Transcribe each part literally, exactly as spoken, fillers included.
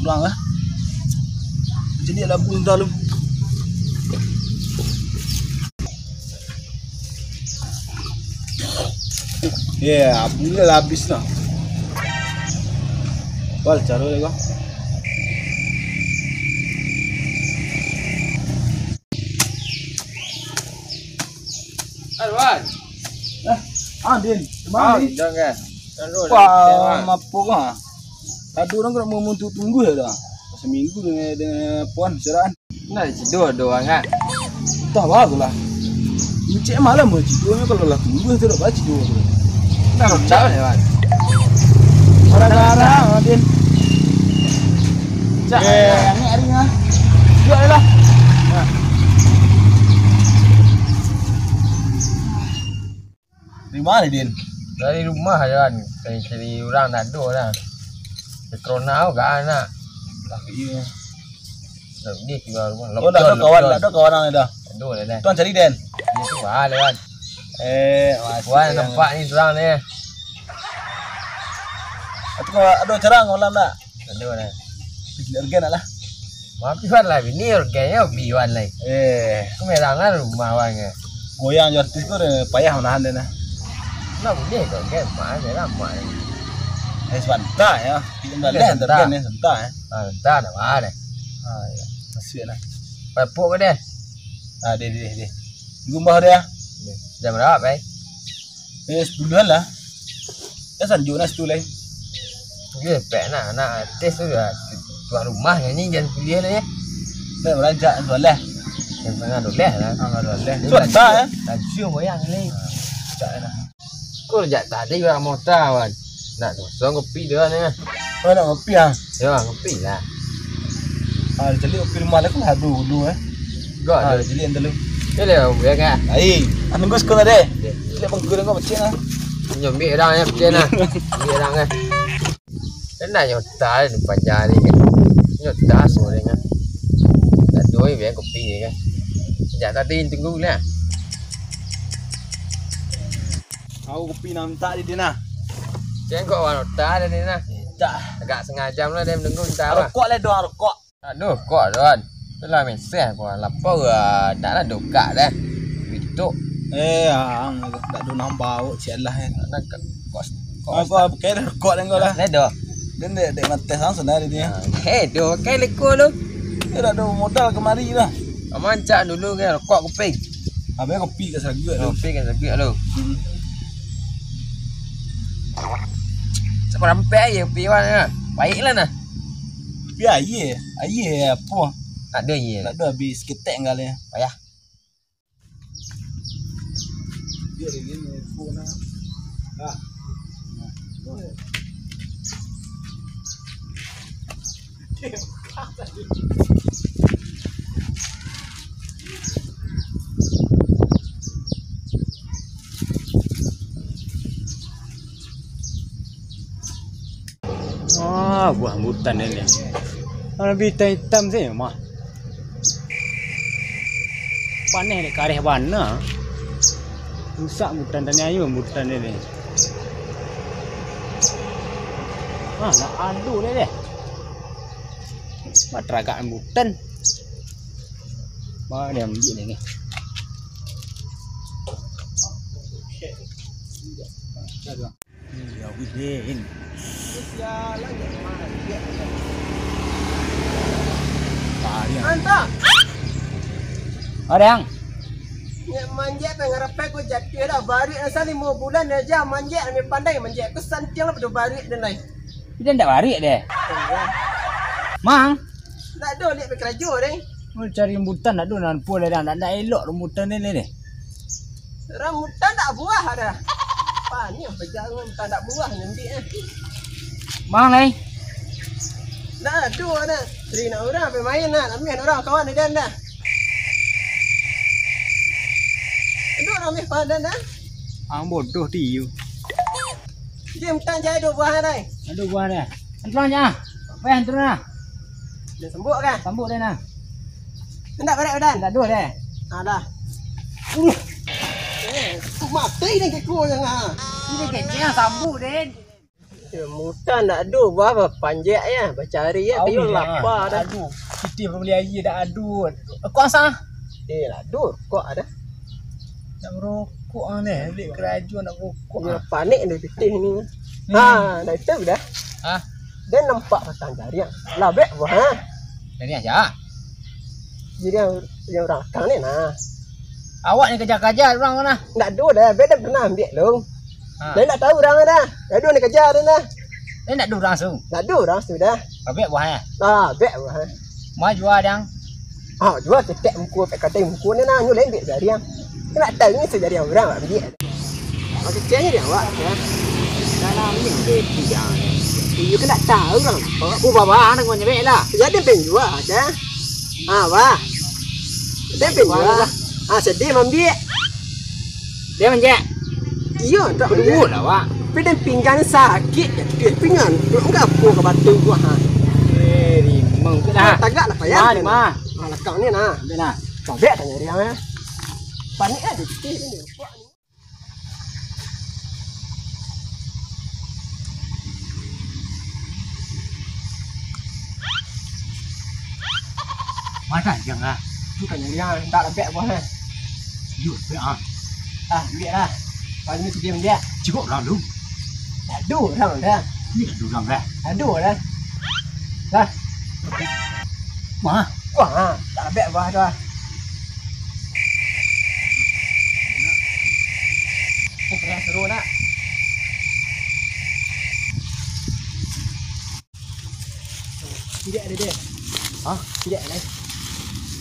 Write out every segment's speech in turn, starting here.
Pulang lah. Jadi labu entah lu. Ya, yeah, abu ni lah habis lah. Wal, caro dia kau. Alwan. Eh, ah, Din. Kemana, Din? Jangan. Wah, mapo kah? Aduh, orang kena memuntut tunggu ya dah. Seminggu dengan, dengan puan, serahan. Nak tidur doang, kan? Entah baru lah. Cek malam pun tidur ni kalau lah tunggu tu dah baca tidur tu. Nak ronda ni, Wan. Gara-gara Din. Cak. Eh, angin hari ni ah. Duduk je lah. Nah. Dari mana, Din? Dari rumah je, Wan. Cari-cari urang tak ado lah. Corona tu kan nak. Tapi iya. Nak pergi keluar rumah. Oh, tak ada kawan, tak ada kawan ang dah. Tak ada dah. Tuan cari den. Dia tu lah kan. Eh, masih. Wan, nampak ni surang ni. Atau kau ada acara malam tak? Tak ada dah. Pergi urgen lah. Maaf, Wan lah. Bini urgen ya, Wan lah. Eh. Aku merang lah rumah Wan ke. Goyang jo artis ko, payah manahan den nah. Nak boleh kau urgen, mak merang mak. Eh, sabanta ya. Kita balik urgen ni, sabanta ya. Ah, sabanta nak mana? Ah, ya. Masuk lah. Papuk ke dia? Ah, dia, dia, dia. Gumbah dia. Jam berapa, eh? Eh, sepuluhan lah. Eh, sanjuk nak situ lai. Dia pek nak, nak artis tu lah. Tuan rumah nyanyi jangan kuliah lah ya. Nak berancak tu lah. Yang tengah doleh lah. Ah, doleh. Tu entah, eh. Tajam wayang ni. Ah, cak lah. Kau jak tadi barang mota, Wan. Nak kosong kopi dia ni. Oh, nak kopi ah? Ya, kopi lah. Ah, cari kopi rumah dia kan dulu, dulu eh. Gak ah, ada. Cari yang dulu. Dia lah, ya kan? Ai, ah, nunggu sekolah deh. Dia. Cari bangku dia kau pecah lah. Nyombik orang yang pecah lah. Nyombik orang kan. Kena nyota ni panjang ni kan. Nyota sore kan. Tak doi biar kopi ni kan. Jak tadi tunggu lah. Aku kopi nak minta di dia nah. Cengkok wan otak dia ni nah. Tak. Agak setengah jam lah dia menunggu minta apa. Rokok lah doang, rokok. Aduh, kok doang. Itulah mesej aku. Lapar ah, tak lah dokak dah. Bituk. Eh, ang tak ada nang bau, cialah eh. Nak ke kos. Kos. Aku pakai rokok dan kau lah. Ledo. Dan dek dek mates langsung dari dia. Eh, do pakai leko lu. Dia tak ada modal kemari lah. Aman cak dulu kan rokok kuping. Habis kopi kat Sagek tu. Kopi kat Sagek tu. Hmm. Sampai rampek aja kopi wan kan. Baiklah nah. Tapi air, air apa? Tak ada air. Tak ada, habis ketek enggak lah. Payah. Dia ni ni pun nah. Ah. Ah, buah rambutan ini. Kalau bintang hitam saja mah. Paneh dek kareh bana. Rusak rambutan tadi, ayo rambutan ini. Ah, nak adu deh deh. Mak teragak rambutan. Mak dia ambil lagi. Ya, wih, deh. Antah. Orang. Nyak manjek pe ngarapek ko jatuah dah. Baruik asa limo bulan aja manjek, ambil pandai manjek. Ko santiang lah pado baruik dan lai. Dia ndak baruik deh. Mang. Ndak do liak pe karajo deh. Mau cari rambutan ndak do nan pun dah, ndak, ndak elok rambutan ni, ni, ni. Rambutan tak buah ada. Apa ni yang pegang rambutan tak buah nanti eh. Mang lai. Nah, tu ada. Cari nak orang pe main nah. Ambil orang kawan dia dah. Aduh, ramai padan dah. Ang bodoh ti you. Dia minta jahit dua buah dah. Dua buah dah. Antuan je ah. Payah antuan lah. Dia sambut kan? Sambut dia nah. Hendak berat badan. Tak dua deh. Alah. Uh. Eh, tu mati ni keko yang ah. Ini kecil sambut deh. Mutan ndak ado, bah, bapanjak ya, bacari ya, tapi lapa dah. Aduh, pitih bali aia dak ado. Kok asa? Eh, ndak ado, kok ado? Nak rokok ah, neh, duit karajo nak rokok. Yo, ah, panek dah pitih ni. Hmm. Ha, dah itu dah. Ah. Dia nampak batang jariang. Labek buah, ha? Jariang sia? Jariang, jariang urang akang ni nah. Awak ni kaja-kaja urang tu nah. Ndak ado dah, beda pernah ambiak lu. Ha. Dah ndak tahu urang dah. Ndak ado ni kaja dah. Dah ndak ado urang su. Ndak ado urang su dah. Labek buah, eh? Labek buah. Ma jua dang. Ah, jua tetek muko, pek kadai muko ni nah, nyo lembek jariang. Ndak tahu ni sajariang urang ambiak. Macam ceh ni awak, ya. Dalam ni, dia. Iyo kan ndak tahu urang. Aku bawa anak kau nyebek lah. Jadi penjual ada. Ah, wah. Dia penjual. Ah, sedih mambiak. Dia manjek. Iyo, tak. Berdua lah, wak. Tapi dia pinggan sakit, ya, dia pinggan. Enggak apa ke batu gua, ha. Eh, rimang tu dah. Tagak lah, payah. Lima, lima. Ah, lakang ni nah. Dia nah. Sobek tanya dia, eh. Panik ah, dia. Mata jangan. Tu kan yang dia tak lembek buah, eh. Yo, ya. Ah, ambiak lah. Kalau ni tu dia ambiak. Cukup lah lu. Tak ada orang dah. Ni tak ada orang dah. Tak ada dah. Dah. Mah. Wah, tak lembek buah tu ah. Ni kena seru nak. Tidak ada deh. Hah? Tidak ada.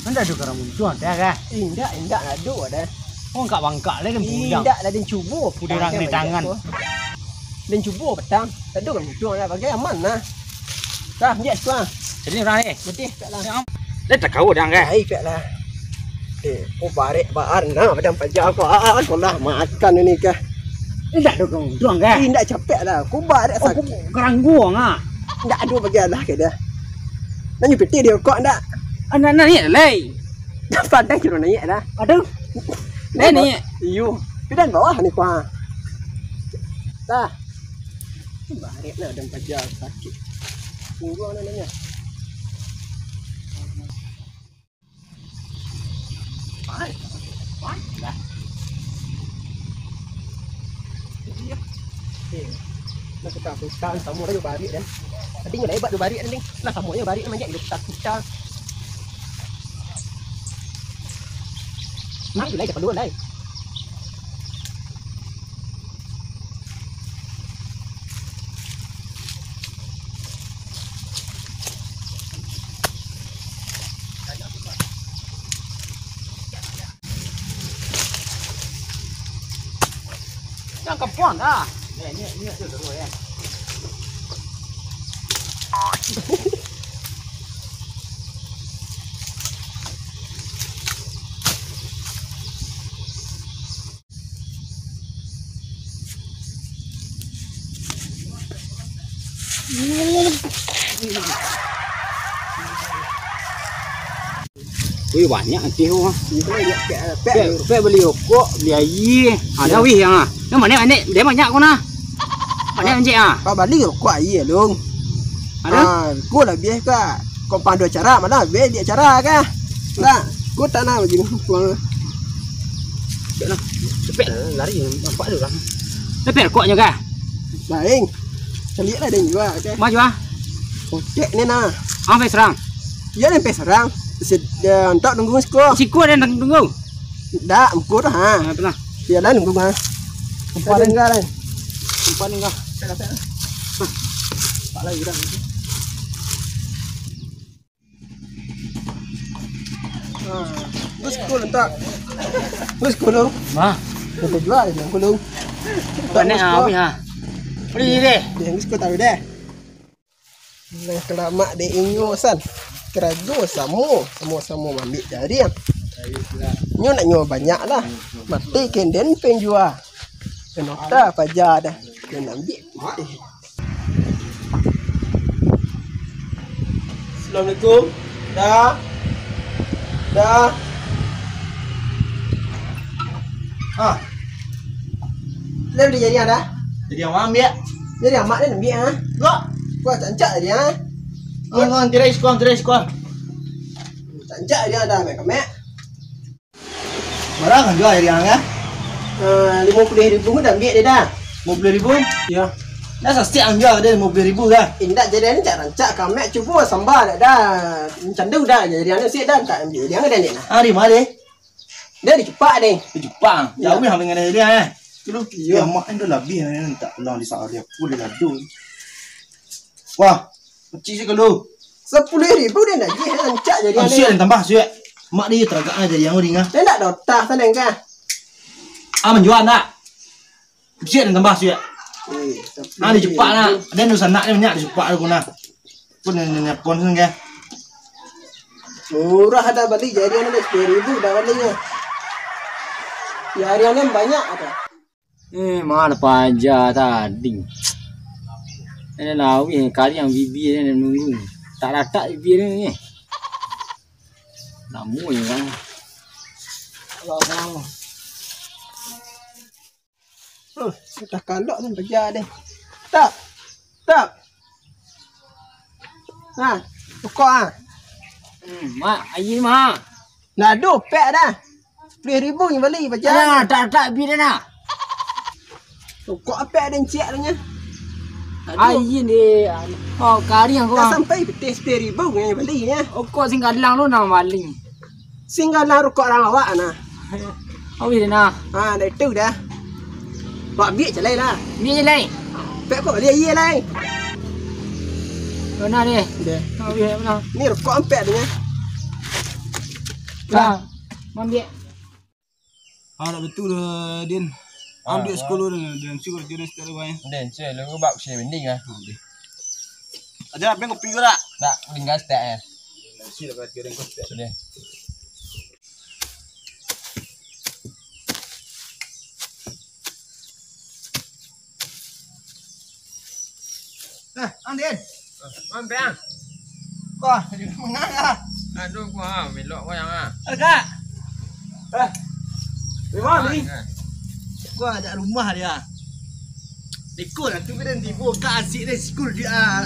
Kan dah ada karang muncuang, dah kah? Indak, indak ada dah. Oh, angkat bangkak lah, dan pudang. Indak lah, dan cubo. Pudang di tangan. Dan cubo petang. Tak ada karang muncuang dah, bagai aman lah. Dah, ambiak situ ah. Jadi orang ni? Betul, tak lah. Dah tak kau dah kah? Ai, pek lah. Eh, oh, barek baan nah, badan paja kau. Ah, kau lah makan ini kah? Indak ada karang muncuang kah? Indak capek lah. Kau barek sakit. Karang gua ngah. Indak ada bagi alah ke dah. Nanyo pitih di rokok ndak? Anak naik lai. Dah pandai kiro naik dah. Aduh. Naik, naik. Iyo. Pidan bawah ni kuah. Dah. Barek nak dan paja sakit. Tunggu anak nanya. Ai, ai lah. Iya. Eh, nah, suka aku sekarang sama lagi barik dan. Tadi nyo hebat tu barik tadi. Nah, sama nyo barik manjak hidup tak kita. Nah, itu lai cakap dulu lai. Jangan kepuang dah. Ni, ni, ni tu dulu ya. Wih, banyak nanti tu ah. Pek, pek beli rokok, beli aia. Ada wih yang ah. Yang mana, mana? Dia banyak kau nah. Banyak anjing ah. Kau bali rokok aia, Long. Ada? Ah, kau lah biasa kau. Kau pandu acara, malah be di acara kah? Nah, kau tak nak begini. Cepet lah. Cepet lah, lari. Nampak ada orang. Cepet rokoknyo kah? Lain. Caliak lah dia jual kah? Maju ah. Kotek ni nah. Sampai serang. Ya, sampai serang. Sed-, dia, entak tunggu siko. Siko ada yang tunggu. Dak, muko tu, ha. Ha, tu lah. Bialah nunggu, ha. Umpan enggak, lah. Umpan enggak. Tak lagi dah. Ha, terus kau lentak. Terus kau lu. Mah. Kita jual dia, kau lu. Bukan nak habis, ha. Beli deh. Dia, terus kau taruh deh. Nan kalamak dek inyo san. Karajo samo, samo-samo maambiak jariang. Nyo nak nyo banyak lah. Mati kenden penjua. Kenota paja dah. Kena ambiak. Assalamualaikum. Dah. Dah. Ah. Lah beli jariang dah? Jariang maambiak. Jadi amak ni ambiak, ha? Gak. Gua cancak jadi, ha? Kuan, kuan, tirai sikuang, tirai sikuang. Cancak jadi ada mek, mek. Bara kan jua ari ang, ah? Eh, limo puluah ribu dah ambiak dia dah. Limo puluah ribu? Yo. Dah sasik ang jua ada limo puluah ribu dah. Indak jadi ni cak rancak kamek cubo samba dak dah. Candu dah jadi anu sik dah tak ambiak dia dah ni nah. Ari mah deh? Dia di Cupak deh. Di Cupak. Yo. Jauh yang dengan dia eh. Dulu iyo. Dia mak dah labih ni tak pulang di saat dia pun dia ladu. Wah, kecil sih kalau. Sepuluh ribu dia nak je rancak jadi. Ah, siap tambah siap. Mak dia teragak aja yang ringan. Dia nak dotah sana kah? Ah, menjual nak. Siap dan tambah siap. Eh, ah, di Cupak nak. Dia nusa nak dia banyak di Cupak tu guna. Pun yang punya pon sana kah? Murah dah balik jadi anak sepuluh ribu dah balinya. Ya hari ini banyak ada. Eh, mana paja tadi? Ini lawih kari yang bibir ni nunggu. Tak ratak bibir ni. Lama ya kan. Kalau orang. Huh, sudah kalok ni paja deh. Tak. Tak. Nah, pokok ah. Hmm, mak, ayi mak. Nah, aduh, pek dah. Sepuluh ribu ni bali paja. Alah, tak tak bi dah nak. Rokok apek den ciak tu nya. Aduh. Ayin deh. Oh, kari yang kau. Dah sampai pitih sepuluh ribu ni bali nya. Rokok singgalang tu nama bali. Singgalang rokok orang awak nah. Awih deh nah. Ha, dah itu dah. Wak biak jalai lah. Biak jalai. Pek kok bali ayi lai. Benar deh. Deh. Awih benar. Ni rokok ampek tu nya. Nah, mambiak. Ah, tak betul dah, Din. Ah, ambil sekolah dah, Din. Suruh dia start dah, Din. Suruh lu bak saya mending ah. Ah, Din. Ada apa yang kopi kau tak? Tak, tinggal start eh. Sudah kau kira kau start. Sudah. Eh, Ang Din. Mampir, Ang. Wah, mangang ah. Aduh, gua ah, melok gua yang ah. Ada kak? Eh, memang ni. Gua ada rumah dia. Ikut lah tu kan tiba kak asik dia sikul dia.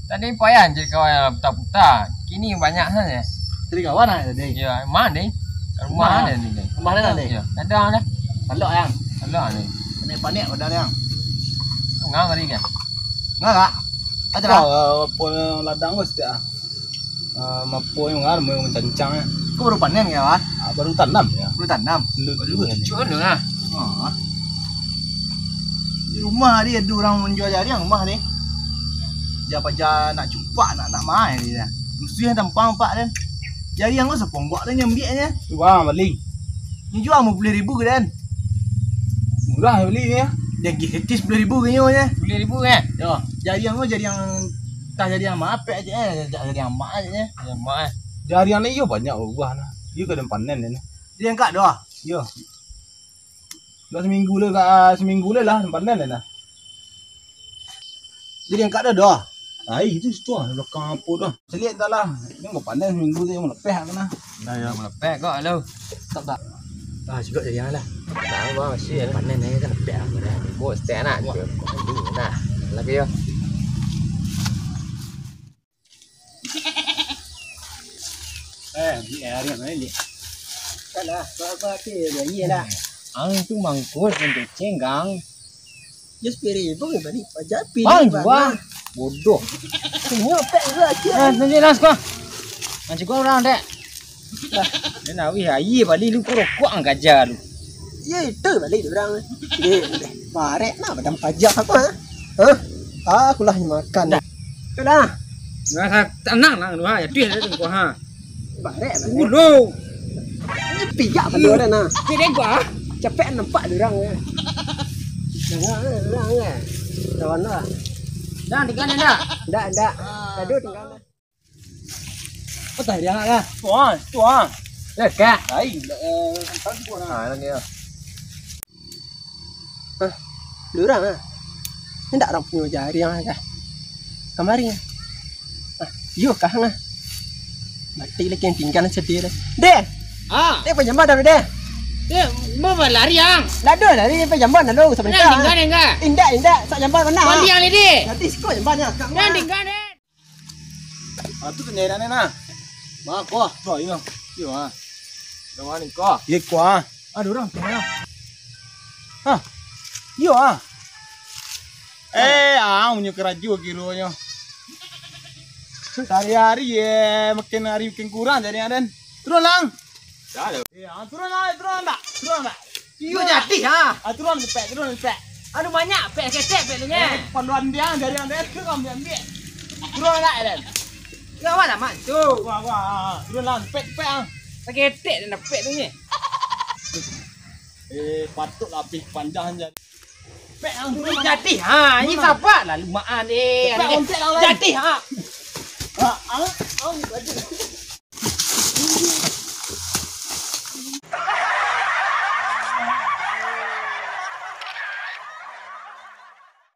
Tadi payah je kawan yang putar-putar. Kini banyak saja. Tadi kawan lah tadi. Ya, mana ni? Rumah mana ni? Rumah mana ni? Ya, ada dah. Talok yang. Talok ni. Panik-panik pada yang. Ngah tadi kan? Ngah kak? Ada lah. Apa ladang tu setiap ah. Ah, mapo yang ngar mau mencancang ya. Kau baru panen ya, Wak? Ah, baru tanam ya. Baru tanam. Lu dulu ya. Cucuk lu ah. Ah. Di rumah dia ada orang menjual jaring rumah ni. Dia paja nak cupak, nak, nak main dia. Musuh yang tampang pak dan. Jaring tu seponggok dia nyambiaknya. Wah, beli. Ni jual lima puluh ribu ke dan? Murah beli ni ya. Dia gratis sepuluh ribu kayaknya. Sepuluh ribu eh? Ya, jaring tu jaring tah jaring maaf aja eh, jaring maaf aja. Jaring maaf eh. Jaring ni yo banyak buah nah. Yo kadang panen ni. Dia angkat doh. Yo. Dah seminggu lah, seminggu lah lah, panen lah nah. Jadi angkat dah dah. Ai, itu situ ah, belakang apa dah. Caliak entah lah. Ini mau panen seminggu tu, mau lepeh aku nah. Dah ya, mau lepeh kau lo. Tak tak. Ah, juga jadi lah. Dah bang, masih ya. Panen ni kan lepeh aku dah. Mau stay nak. Dulu nah. Lagi ya. Eh, ni hari apa ni? Salah, apa-apa tu, ya, iyalah. Ang tu mangkuk untuk cenggang. Dia sepuluh ribu ni balik pajak pilih. Bang, jual. Bodoh. Tengok pek juga aja. Eh, nanti nas kau. Nanti kau orang dek. Dia nak wih air balik lu kau rokok ang gaja lu. Ya itu balik orang. Dia barek nak badan pajak apa? Ha? Ha? Ah, akulah yang makan. Dah. Itulah. Nah, tenang lah lu ha. Ya tu ya tu kau ha. Barek lah. Dulu. Ini pijak kan dia nah. Dia gua. Capek nampak dia orang ya. Jangan orang ya. Kawan lah. Dah tinggal dah. Dah dah. Aduh tinggal. Apa tadi dia nak lah? Tu ah, tu ah. Dekat. Ai, eh, empat buah lah. Ah, lagi ya. Hah? Dua orang ah. Ni tak orang punya jari yang ada. Kamari ah. Ah, yo kah ngah. Mati lagi yang tinggal sedih lah. Deh. Ah. Deh panjang dah deh. Eh, mau lari ang? Lado lari sampai jamban lalu sebentar. Nah, tinggal, tinggal. Indak, indak, sak jamban mana? Baliang ni, deh. Nanti siko jamban ya. Nah, tinggal, deh. Ah, tu kenyairan ni nah. Mako. Ko iyo. Iyo ah. Dengan ko. Iyo ko ah. Aduh orang tu mana? Hah? Iyo ah. Eh, ang punyo karajo kironyo. Sahari-hari eh makin hari makin kurang jadi aden. Turun lang. Dah lah. Eh, ang turun lah, turun tak? Turun tak? Iyo jadi ha. Ah, turun cepek, turun cepek. Aduh banyak pek ketek pek tu nya. Eh, panduan dia dari aden tu kamu ambil. Turun tak aden? Ya awak lah mak tu. Wah, wah, turun lah cepek cepek ah. Ketek dan pek tu nya. Eh, patut lapih panjang jadi. Pek ang. Jadi ha, ini sabar lah lumaan eh. Pek ontek lah. Jadi ha. Ha, ang, ang, baju.